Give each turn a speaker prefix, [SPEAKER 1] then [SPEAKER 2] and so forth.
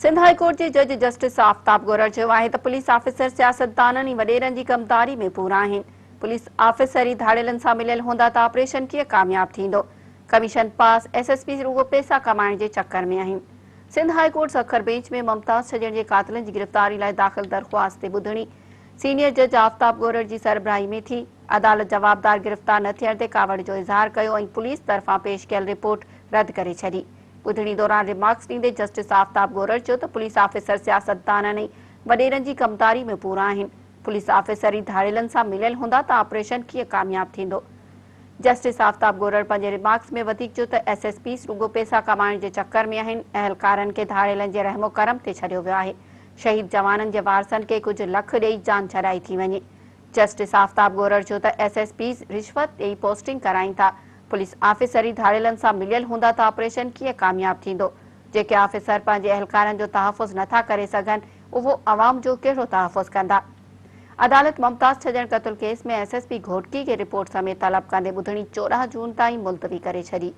[SPEAKER 1] Sindh high court جي جج justice آفتاب گورڙ چيو آهي ته پوليس آفيسر سياستدانن ۽ وڏيرن جي ڪمداري ۾ پورا آهن، پوليس آفيسر ئي ڌاڙيلن سان مليل هوندا ته آپريشن ڪيئن ڪامياب ٿيندو، ڪميشن پاس ايس ايس پيز رڳو پئسا ڪمائڻ جي چڪر ۾ آهن. Sindh high court Sukkur bench ۾ Mumtaz Chhajjan جي قاتلن جي گرفتاري لاء داخل درخواست تي ٻڌڻي سينيئر جج آفتاب گورڙ جي سربراهي ۾ ٿي. عدالت جوابدار گرفتار نه ٿيڻ تي ڪاوڙ جو اظهار ڪيو ۽ پوليس طرفان پيش ڪيل رپورٽ رد ڪري ڇڏي. ٻڌڻي دوران ريمارڪس ڏيندي جسٽس آفتاب گورڙ چيو ته پوليس آفيسر سياستدانن ۽ وڏيرن جي ڪمداري ۾ پورا آهن، پوليس آفيسر ئي ڌاڙيلن سان مليل هوندا ته آپريشن ڪيئن ڪامياب ٿيندو. جسٽس آفتاب گورڙ پنهنجي ريمارڪس ۾ وڌيڪ چيو ته ايس ايس پيز رڳو پئسا ڪمائڻ جي چڪر ۾ آهن، اهلڪارن کي ڌاڙيلن جي رحم و ڪرم تي ڇڏيو ويو آهي، شهيد جوانن جي وارثن کي ڪجهه لک ڏئي جان ڇڏائي ٿي وڃي. جسٽس آفتاب گورڙ چيو ته ايس ايس پيز رشوت ڏئي پوسٽنگ ڪرائين ٿا، پوليس آفيسر ئي ڌاڙيلن سان مليل هوندا ته آپريشن ڪيئن ڪامياب ٿيندو، جيڪي آفيسر پنهنجي اهلڪارن جو تحفظ نٿا ڪري سگهن اهو عوام جو ڪهڙو تحفظ ڪندا. عدالت ممتاز ڇڄڻ قتل case ۾ S S P Ghotki کي رپورٽ سميت طلب ڪندي ٻڌڻي 14 جون تائين ملتوي ڪري ڇڏي.